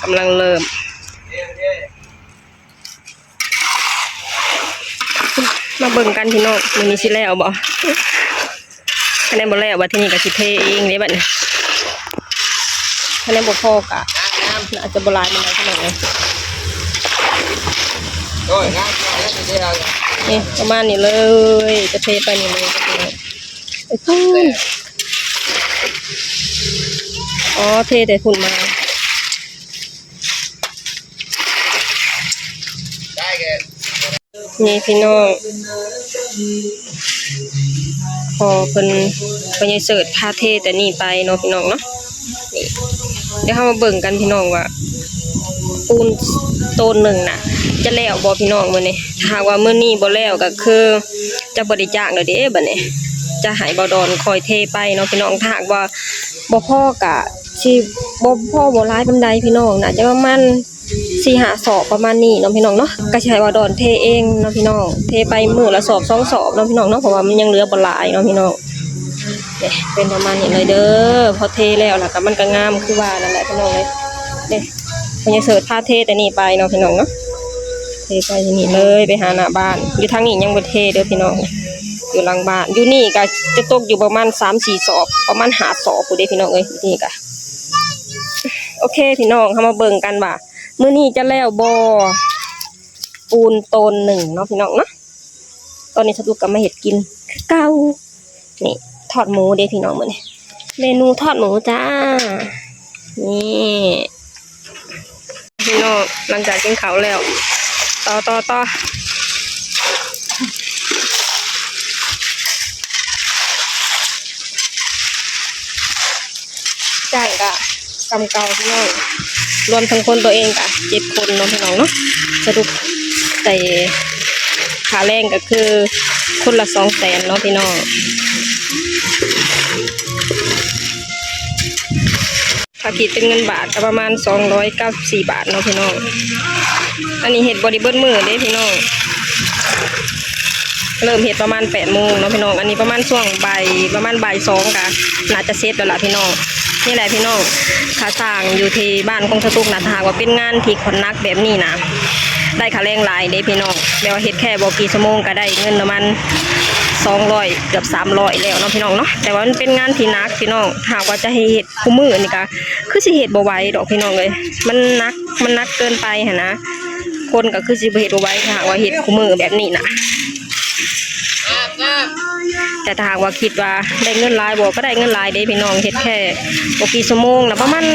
ກຳລັງເລີ່ມ ມາເບິ່ງກັນພີ່ນ້ອງ ມື້ນີ້ຊິແລ້ວບໍ່? ຄັນແມ່ນບໍ່ແລ້ວ ບັດທີນີ້ກໍຊິເທເອງເດ້ບັດນີ້ ຄັນແມ່ນບໍ່ພໍກໍໜ້າຈະບໍ່ຫຼາຍປານໃດພີ່ນ້ອງເອີຍ. ນີ້ປະມານນີ້ເລີຍ ຈະເທໄປນີ້ເລີຍພີ່ນ້ອງ. ອໍ ເທແຕ່ພຸ້ນມາ. ນີ້ພີ່ນ້ອງ ພໍ່ເພິ່ນ ພໍ່ໃຫຍ່ເສີດພາເທແຕ່ນີ້ໄປເນາະພີ່ນ້ອງເນາະ. ນີ້ ດຽວເຮົາມາເບິ່ງກັນພີ່ນ້ອງວ່າ ປູນໂຕນໜຶ່ງນະ ຈະແລ້ວບໍ່ພີ່ນ້ອງມື້ນີ້? ຖ້າຫາກວ່າມື້ນີ້ບໍ່ແລ້ວກໍຄືຈະບໍ່ໄດ້ຈ້າງແລ້ວເດ້ບັດນີ້ ຈະໃຫ້ບ່າວດອນຄອຍເທໄປເນາະພີ່ນ້ອງ. ຖ້າຫາກວ່າບໍ່ພໍກໍຊິບໍ່ພໍບໍ່ຫຼາຍປານໃດພີ່ນ້ອງ ໜ້າຈະປະມານ ສີ່ຫ້າສອບປະມານນີ້ເນາະພີ່ນ້ອງເນາະ. ກໍຊິໃຫ້ບ່າວດອນເທເອງເນາະພີ່ນ້ອງ ເທໄປມື້ລະສອບສອງສອບເນາະພີ່ນ້ອງເນາະ ເພາະວ່າມັນຍັງເຫຼືອບໍ່ຫຼາຍເນາະພີ່ນ້ອງ. ນີ້ເປັນປະມານນີ້ເລີຍເດີ ພໍເທແລ້ວລະກໍມັນກໍງາມຄືວ່ານັ້ນແຫຼະພີ່ນ້ອງເອີຍ. ນີ້ ພໍ່ໃຫຍ່ເສີດພາເທແຕ່ນີ້ໄປເນາະພີ່ນ້ອງເນາະ ເທໄປນີ້ເລີຍ ໄປຫາໜ້າບ້ານ. ຢູ່ທາງນີ້ຍັງບໍ່ເທເດີພີ່ນ້ອງ ຢູ່ຫຼັງບ້ານ. ຢູ່ນີ້ກໍຈະຕົກຢູ່ປະມານສາມສີ່ສອບ ປະມານຫ້າສອບພຸ້ນເດ້ພີ່ນ້ອງເອີຍ. ນີ້ກໍ ໂອເຄພີ່ນ້ອງ ເຮົາມາເບິ່ງກັນວ່າ ມື້ນີ້ຈະແລ້ວບໍ່ ປູນໂຕນໜຶ່ງເນາະພີ່ນ້ອງເນາະ. ຕອນນີ້ສາວຕຸກກໍມາເຮັດກິນຄືເກົ່າ. ນີ້ທອດໝູເດ້ພີ່ນ້ອງ ມື້ນີ້ເມນູທອດໝູຈ້າ. ນີ້ພີ່ນ້ອງ ຫຼັງຈາກກິນເຂົ້າແລ້ວ ຕໍ່ ຕໍ່ ຕໍ່ ຈ້າງກະສ່ຳເກົ່າພີ່ນ້ອງ ລວມທັງຄົນຕົວເອງກະເຈັດຄົນເນາະພີ່ນ້ອງເນາະ. ສະຫຼຸບໄດ້ຄ່າແຮງກະຄືຄົນລະສອງແສນເນາະພີ່ນ້ອງ. ຖ້າຄິດເປັນເງິນບາດກໍປະມານສອງຮ້ອຍເກົ້າສິບສີ່ບາດເນາະພີ່ນ້ອງ. ອັນນີ້ເຮັດບໍ່ໄດ້ເບິດມື້ເດ້ພີ່ນ້ອງ ເລີ່ມເຮັດປະມານແປດໂມງເນາະພີ່ນ້ອງ. ອັນນີ້ປະມານຊ່ວງບ່າຍ ປະມານບ່າຍສອງກະໜ້າຈະເສັດແລ້ວລະພີ່ນ້ອງ. ນີ້ແຫຼະພີ່ນ້ອງ ຄ່າສ້າງຢູ່ທີ່ບ້ານຂອງສາວຕຸກນະ ຖ້າຫາກວ່າເປັນງານທີ່ໜັກແບບນີ້ນະ ໄດ້ຄ່າແຮງຫຼາຍເດ້ພີ່ນ້ອງ. ແບບວ່າເຮັດແຄ່ບໍ່ກີ່ຊົ່ວໂມງກະໄດ້ເງິນປະມານສອງຮ້ອຍ ເກືອບສາມຮ້ອຍແລ້ວເນາະພີ່ນ້ອງເນາະ. ແຕ່ວ່າມັນເປັນງານທີ່ໜັກພີ່ນ້ອງ ຖ້າຫາກວ່າຈະໃຫ້ເຮັດ ຄູ່ມື້ນີ້ກະຄືຊິເຮັດບໍ່ໄຫວດອກພີ່ນ້ອງເອີຍ ມັນໜັກ ມັນໜັກເກີນໄປຫັ້ນນະ. ຄົນກໍຄືຊິບໍ່ເຮັດບໍ່ໄຫວ ຖ້າຫາກວ່າເຮັດຄູ່ມື້ແບບນີ້ນະ. ແຕ່ຖ້າຫາກວ່າຄິດວ່າໄດ້ເງິນຫຼາຍບໍ່ ກໍໄດ້ເງິນຫຼາຍເດ້ພີ່ນ້ອງ. ເຮັດແຄ່ບໍ່ກີ່ຊົ່ວໂມງນະ ປະມານ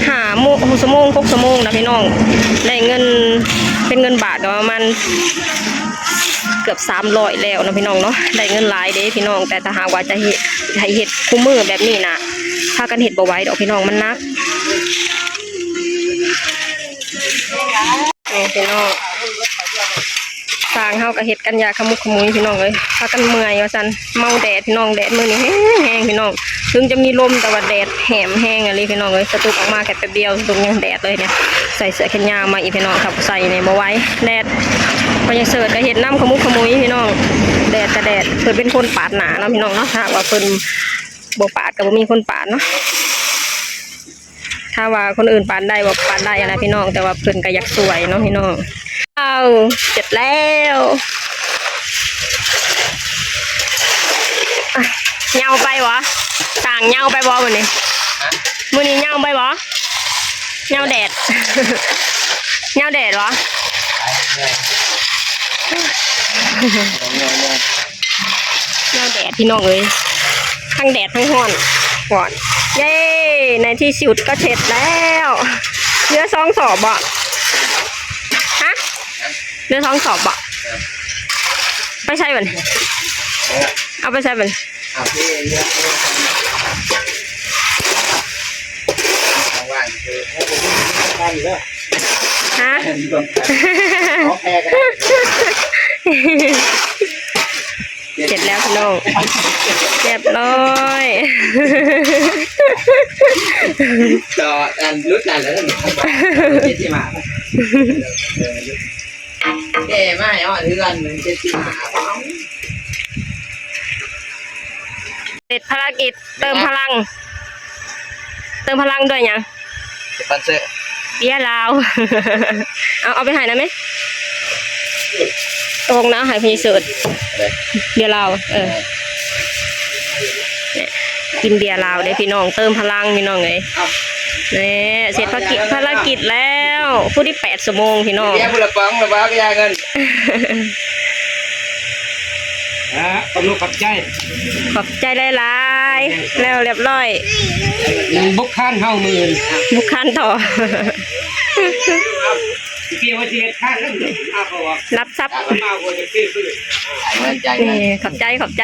ຫ້າໂມງ ຫົກຊົ່ວໂມງ ຫົກຊົ່ວໂມງນະພີ່ນ້ອງ ໄດ້ເງິນ ເປັນເງິນບາດກໍປະມານເກືອບສາມຮ້ອຍແລ້ວເນາະພີ່ນ້ອງເນາະ. ໄດ້ເງິນຫຼາຍເດ້ພີ່ນ້ອງ ແຕ່ຖ້າຫາກວ່າຈະເຮັດ ໃຫ້ເຮັດຄູ່ມື້ແບບນີ້ນະ ພາກັນເຮັດບໍ່ໄຫວດອກພີ່ນ້ອງ ມັນໜັກ. ນີ້ພີ່ນ້ອງ ຊ່າງເຮົາກໍເຮັດກັນຢ່າຂະມຸກຂະມຸຍພີ່ນ້ອງເອີຍ ພາກັນເມື່ອຍວ່າຊັ້ນ. ເມົາແດດພີ່ນ້ອງ ແດດມື້ນີ້ແຮງໆ ພີ່ນ້ອງ ເຖິງຈະມີລົມແຕ່ວ່າແດດແຫມແຮງອີ່ຫຼີພີ່ນ້ອງເອີຍ. ສາວຕຸກອອກມາແຄ່ແປັບດຽວ ສາວຕຸກຍັງແດດເລີຍນີ້ ໃສ່ເສື້ອແຂນຍາວມາອີກພີ່ນ້ອງ ຖ້າບໍ່ໃສ່ນີ້ບໍ່ໄຫວ ແດດ. ພໍ່ໃຫຍ່ເສີດກໍເຮັດນຳຂະມຸກຂະມຸຍພີ່ນ້ອງ ແດດກະແດດ. ເພິ່ນເປັນຄົນປາດໜ້າເນາະພີ່ນ້ອງເນາະ ຖ້າຫາກວ່າເພິ່ນບໍ່ປາດກໍບໍ່ມີຄົນປາດເນາະ. ຖ້າວ່າຄົນອື່ນປາດໄດ້ບໍ່ ປາດໄດ້ຫັ້ນນະພີ່ນ້ອງ ແຕ່ວ່າເພິ່ນກໍຢາກຊ່ວຍເນາະພີ່ນ້ອງ. ອ້າວ ເສັດແລ້ວ ອ່ະ ເຫຍົາໄປບໍ່? ຊ່າງເຫຍົາໄປບໍ່ມື້ນີ້? ຮະ? ມື້ນີ້ເຫຍົາໄປບໍ່? ເຫຍົາແດດ ເຫຍົາແດດບໍ່? ເຫຍົາແດດພີ່ນ້ອງເອີຍ ທັງແດດທັງຮ້ອນ ຮ້ອນ. ເຢ້ ໃນທີ່ສຸດກໍເສັດແລ້ວ. ເຫຼືອສອງສອບບໍ່? ຮະ? ເຫຼືອສອງສອບບໍ່? ໄປໃສບັດນີ້? ເອົາໄປໃສບັດນີ້? ຮະ? ເສັດແລ້ວພີ່ນ້ອງ ຮຽບຮ້ອຍ. ຈອດອັນຫຼຸດນັ້ນແລ້ວເຈັດສິບຫ້າ ແກ່ມາໃຫ້ຮອດເຮືອນເຈັດສິບຫ້າ. ເສັດພາລະກິດ ເຕີມພະລັງ ເຕີມພະລັງດ້ວຍຫຍັງ? ສະປອນເຊີ. ເບຍລາວ ເອົາ ເອົາໄປໃຫ້ນະແມ່. ໂອກນະ ໃຫ້ພີ່ເສີດ ເບຍລາວ ເອີ ກິນເບຍລາວເດ້ພີ່ນ້ອງ ເຕີມພະລັງພີ່ນ້ອງເອີຍ. ແນ່ ເສັດພາກິດ ພາລະກິດແລ້ວ ຜູ້ທີ່ແປດຊົ່ວໂມງພີ່ນ້ອງ. ເບຍຜູ້ລະປ໋ອງລະວ່າເບຍເງິນ ອ່າ ຂອບໃຈ ຂອບໃຈຫຼາຍໆ ແລ້ວລຽບຮ້ອຍ. ບຸກຄານເຮົາມື້ອື່ນ ບຸກຄານຕໍ່. ເປີວ່າຊິເຮັດຄານນັ້ນເດ້ ຮັບຊັບ. ເອີ ຂອບໃຈ ຂອບໃຈ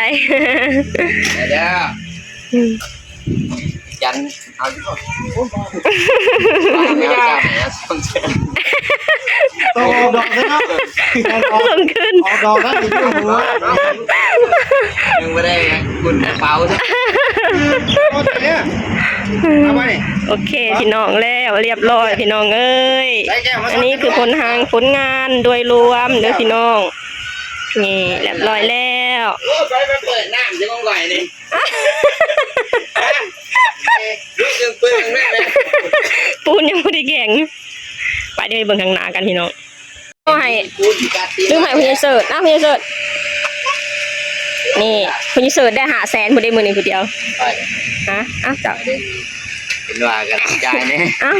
ເດີ. ອືມ ຈັນ ເອົາຢູ່ບໍ່? ຕ້ອງອອກດອກຊະເນາະ ສົ່ງຄືນ ອອກດອກແລ້ວ ຍັງບໍ່ໄດ້ບຸນກະເປົາ. ໂອເຄພີ່ນ້ອງ ແລ້ວລຽບຮ້ອຍພີ່ນ້ອງເອີຍ. ອັນນີ້ຄືຜົນຫາງ ຜົນງານໂດຍລວມເດີພີ່ນ້ອງ. ນີ້ລຽບຮ້ອຍແລ້ວ. ໂອ້ ໄປ ໄປເປີດນ້ຳຢູ່ຂອງຂ້ອຍນີ້ ລູກຍັງເປື້ອນແມ່ເລີຍ ປູນຍັງບໍ່ໄດ້ແຂງ. ໄປເດີ ເບິ່ງຂ້າງໜ້າກັນພີ່ນ້ອງ. ໂອ້ ໃຫ້ ລືມໃຫ້ຜູ້ໃຫຍ່ເສີດ ເອົາ ຜູ້ໃຫຍ່ເສີດ ນີ້ ຜູ້ໃຫຍ່ເສີດໄດ້ຫ້າແສນພຸ້ນເດ້ມື້ນີ້ຜູ້ດຽວ. ຮະ ເອົາ ເຈົ້າ ເປັນວ່າກັນຈ່າຍແດ່. ເອົ້າ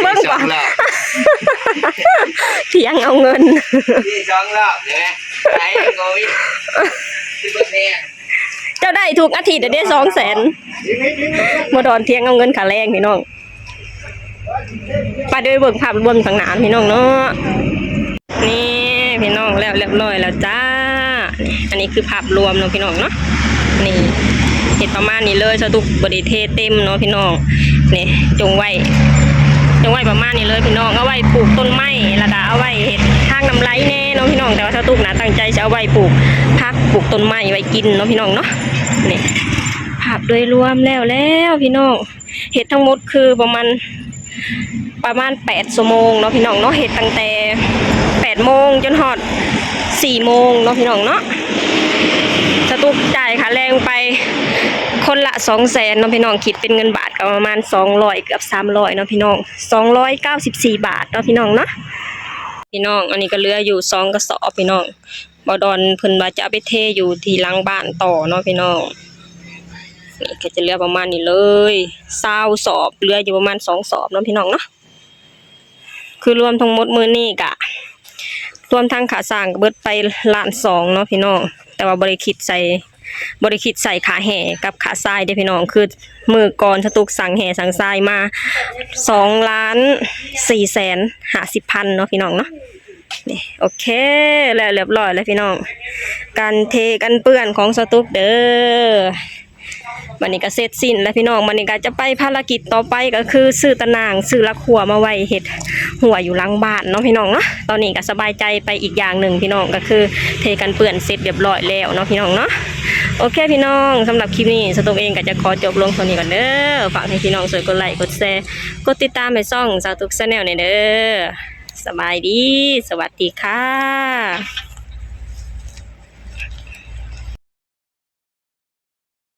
ເບິ່ງກວ່າ ສອງລອບ ຖຽງເອົາເງິນ ສອງລອບເດ້. ໄປໂຄວິດ ເຈົ້າໄດ້ທຸກອາທິດເດ້ ສອງແສນ. ບໍ່ດອນຖຽງເອົາເງິນຄ່າແຮງພີ່ນ້ອງ. ໄປເດີ ເບິ່ງພາບລວມຂ້າງໜ້າພີ່ນ້ອງເນາະ. ນີ້ພີ່ນ້ອງ ແລ້ວລຽບຮ້ອຍແລ້ວຈ້າ. ອັນນີ້ຄືພາບລວມເນາະພີ່ນ້ອງເນາະ. ນີ້ ເຮັດປະມານນີ້ເລີຍ ສະຕຸກບໍ່ໄດ້ເທເຕັມເນາະພີ່ນ້ອງ. ນີ້ ຈົ່ງໄວ້ ຈົ່ງໄວ້ປະມານນີ້ເລີຍພີ່ນ້ອງ ເອົາໄວ້ປູກຕົ້ນໄມ້ ແລ້ວກະເອົາໄວ້ເຮັດທາງນ້ຳໄຫຼແນ່ເນາະພີ່ນ້ອງ. ແຕ່ວ່າສະຕຸກນະ ຕັ້ງໃຈຊິເອົາໄວ້ປູກຜັກ ປູກຕົ້ນໄມ້ໄວ້ກິນເນາະພີ່ນ້ອງເນາະ. ນີ້ ພາບໂດຍລວມແລ້ວແລ້ວພີ່ນ້ອງ. ເຮັດທັງໝົດຄືປະມານ ປະມານແປດຊົ່ວໂມງເນາະພີ່ນ້ອງເນາະ. ເຮັດຕັ້ງແຕ່ແປດໂມງຈົນຮອດສີ່ໂມງເນາະພີ່ນ້ອງເນາະ. ສະຕຸກຈ່າຍຄ່າແຮງໄປຄົນລະສອງແສນເນາະພີ່ນ້ອງ ຄິດເປັນເງິນບາດກໍປະມານສອງຮ້ອຍ ເກືອບສາມຮ້ອຍເນາະພີ່ນ້ອງ ສອງຮ້ອຍເກົ້າສິບສີ່ບາດເນາະພີ່ນ້ອງເນາະ. ພີ່ນ້ອງ ອັນນີ້ກໍເຫຼືອຢູ່ສອງກະສອບພີ່ນ້ອງ. ບ່າວດອນເພິ່ນວ່າຈະເອົາໄປເທຢູ່ທີ່ຫຼັງບ້ານຕໍ່ເນາະພີ່ນ້ອງ. ນີ້ກໍຈະເຫຼືອປະມານນີ້ເລີຍ ຊາວສອບ ເຫຼືອຢູ່ປະມານສອງສອບເນາະພີ່ນ້ອງເນາະ. ຄືລວມທັງໝົດມື້ນີ້ກະ ລວມທັງຄ່າສ້າງກໍເບິດໄປລ້ານສອງເນາະພີ່ນ້ອງ. ແຕ່ວ່າບໍ່ໄດ້ຄິດໃສ່ ບໍ່ໄດ້ຄິດໃສ່ຄ່າແຮ່ກັບຄ່າຊາຍເດ້ພີ່ນ້ອງ. ຄືມື້ກ່ອນສະຕຸກສັ່ງແຮ່ສັ່ງຊາຍມາສອງລ້ານສີ່ແສນຫ້າສິບພັນເນາະພີ່ນ້ອງເນາະ. ນີ້ ໂອເຄ ແລ້ວລຽບຮ້ອຍແລ້ວພີ່ນ້ອງ ການເທກັນເປື້ອນຂອງສະຕຸກເດີ. ບັດນີ້ກໍເສັດສິ້ນແລ້ວພີ່ນ້ອງ. ບັດນີ້ກໍຈະໄປພາລະກິດຕໍ່ໄປ ກໍຄືຊື້ຕາໜ່າງ ຊື້ລະຂົວມາໄວ້ເຮັດຮົ້ວຢູ່ຫຼັງບ້ານເນາະພີ່ນ້ອງເນາະ. ຕອນນີ້ກໍສະບາຍໃຈໄປອີກຢ່າງໜຶ່ງພີ່ນ້ອງ ກໍຄືເທກັນເປື້ອນເສັດລຽບຮ້ອຍແລ້ວເນາະພີ່ນ້ອງເນາະ. ໂອເຄພີ່ນ້ອງ ສຳລັບຄລິບນີ້ສະຕຸກເອງກໍຈະຂໍຈົບລົງເທົ່ານີ້ກ່ອນເດີ. ຝາກໃຫ້ພີ່ນ້ອງຊ່ວຍກົດໄລ ກົດແຊ ກົດຕິດຕາມໃຫ້ຊ່ອງສາວຕຸກ Channel ແດ່ເດີ. ສະບາຍດີ ສະຫວັດດີຄ່ະ.